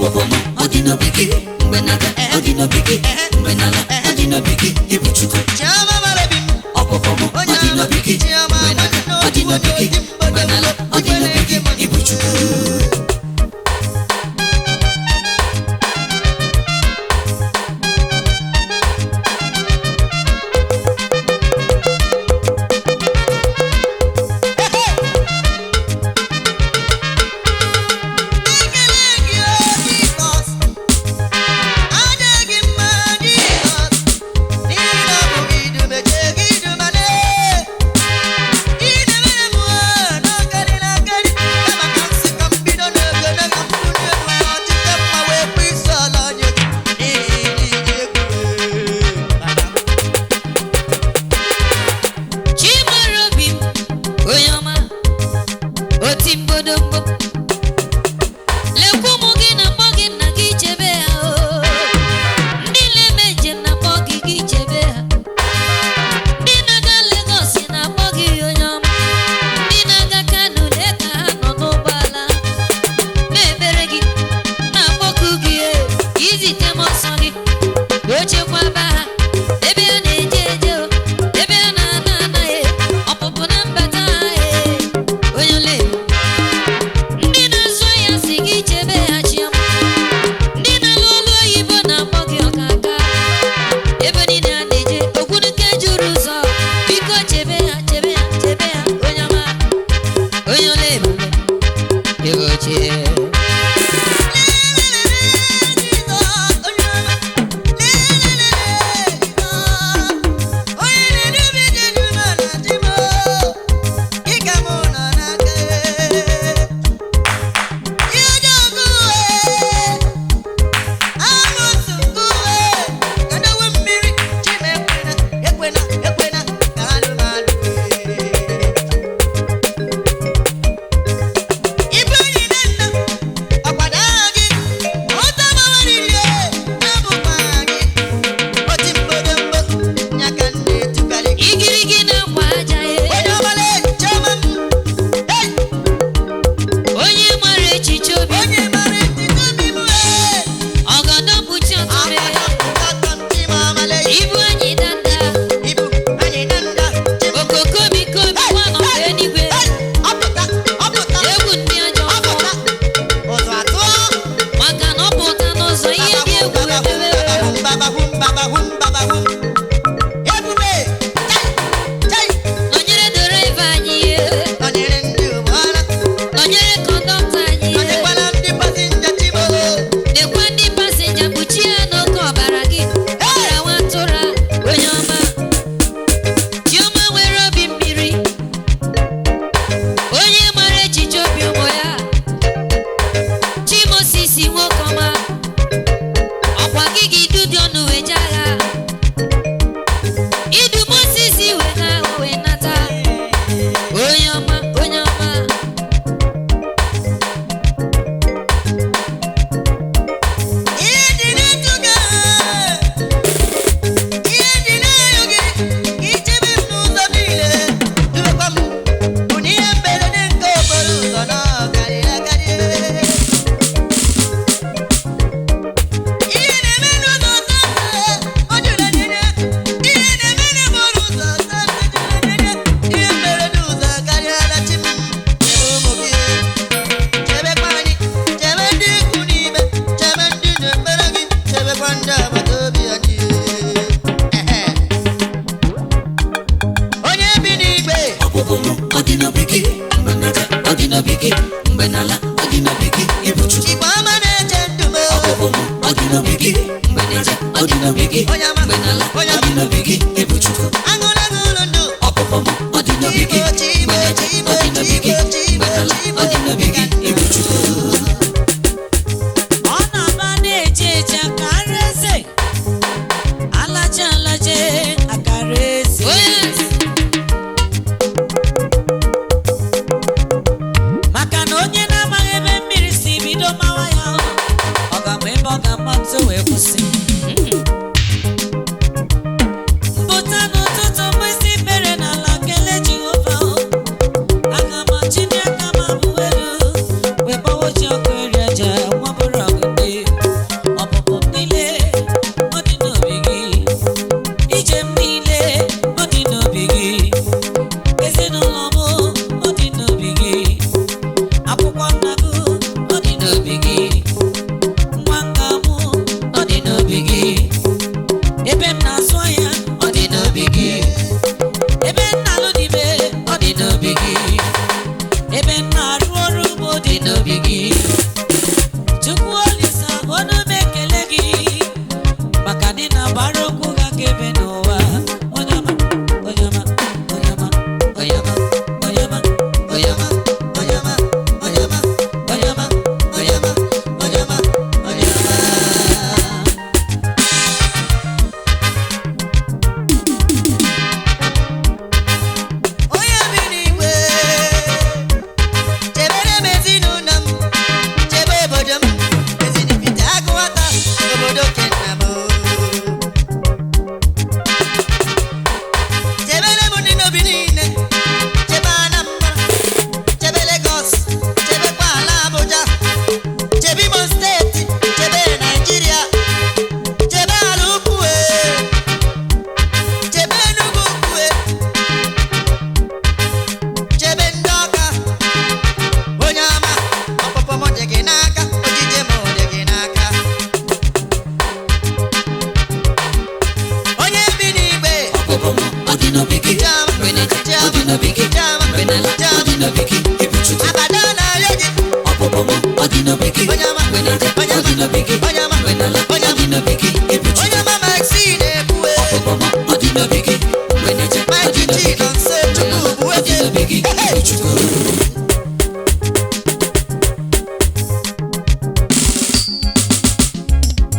Ọpụpụ m ọ dị n'obi gị, mgbe na-aga ọ dị n'obi gị, mgbe n'ala ọ dị n'obi gị, ịbụ Chukwu. Chioma mara obi m. Ọpụpụ m ọ dị n'obi gị, mgbe na-aga ọ dị n'obi gị, mgbe n'ala ọ dị n'obi gị, ịbụ Chukwu. Ekele gị o Jizọs, aja gị mma Jizọs, n'ihi na ọ bụ gị dumeje gị dumale. Ị na-emere m n'okarịrị akarị, kama ka m si ka m bido n'ogologo m bulie elu ọchịchọ mma wee kpụ isi ala nye gị, n'ihi na ị dị egwu. Chimara obi m, onye ọma, oti mbodombo. Lekwa ụmụ gị na-akpọ gị nna gị chebe ha o. Ndị na-eme njem na-akpọ gị gị chebe ha. Ndị na-aga Legọs na-akpọ gị onye ọma. Ndị na-aga Kano lee ka ha nọ n'ụgbọala. Na-ekpere gị, na-akpọku gị e, izite m ọsọ gị. Ka o chekwaba ha, ebe ha na-eje eje o, ebe ha na-ana ana e, ọpụpụ na mbata ha e, onye ole ndị na-azụ ahịa si gị chebe ha chiọma. Ndị na-alụ ọlụ oyibo na-akpọ gị ọkaka. Ebe niile a na-eje, okwunuke juru ụzọ. Biko chebe ha, chebe ha, chebe ha, onye ọma, onye ọla ebube, ego ochie. Ibu enyi na nna ọkwado gị ọta gbawarịrị abụkwa gị oti mgbodomgbo ya ka m na-etukarị gị Igirigi na-akwa aja onye e, ọbala chioma m ei onye mara echiche obi, onye mara etiti obi m ee ọgọdọ mkpuchi ọtụrụ e. akpọtọ m chimamale Ibu anyị danda, ibu anyị na nda chim okoko biko bikwa nọ n'eluigwe. Ei, ọpụta ọpụta Egwu ndị ajọ mmụọ, ọpụta ụzọ atụọ maka na ọ pụta n'ụzọ ihe dị egwu emewe. Ebube chai chai Nọnyere deraiva anyị e, nọnyere ndị ụgbọala nọnyere kọndọktọ anyị e. nọnyekwala ndị pasinja chimo Lekwa ndị pasenja kpuchie ha n'oke ọbara gị. Ọbara nwa atụrụ a, onye ọma. Chioma nwere obi mmiri. Onye mara echiche obi ụmụ ya. Chimosisi nwoke ọma. Ọkwa gị ga idu dị ọnụ wee jee agha. Idu Mosisi wee gaa agha wee nata. Onye ọma, onye ọma. Ihe dị n'etu gị ihe dị n'elu gị ka ichebe m n'ụzọ niile dubekwa m bụ na ihe mberede nke okporo ụzọ na ọ karịrị akarị ihe na-eme n'ụzọ tata o juru anya ihe na-eme n'okporo ụzọ tata juru anya ihe mberede ụzọ karịala chi m chebe ụmụ gị chebekwa anyị chebe ndị ikwu n'ime chebe ndị na-ekpere gị chebekwa ndị agbata obi anyị. Ehe. Onye bi n'igwe. Ọpụpụ m ọ dị n'obi gị, mgbe na-aga ọ dị n'obi gị, mgbe n'ala ọ dị n'obi gị, ịbụ Chukwu. Igbo ọma na-eche ndụ m. Ọpụpụ m ọ dị n'obi gị, mgbe na-eje ọ dị n'obi gị, Onye ama, mgbe n'ala onye ọ dị ama. n'obi gị, ịbụ Chukwu. Aṅụla aṅụlụ ndụ. Ọpụpụ m ọ dị n'obi gị, mgbe na-eje ọ dị n'obi gị, mgbe n'ala ọ dị n'obi gị, ịbụ Chukwu. Ọ na-aba na-eje eje akara eze, alaje alaje akara eze. Oh yes. Maka na onye na-amaghị ebe mmiri si bido mawa ya, ọ ga-ama ebe ọ ga-amatụ wee kwụsị. Mpụta n'ụtụtụ mgbe isi mere n'ala kelee Jehova, aga m achịnye aka m abụ elu. gị, ọ dị n'obi gị, ọ dị n'obi gị, Onye ọma Maxi na-ekwu ọ dị n'obi gị.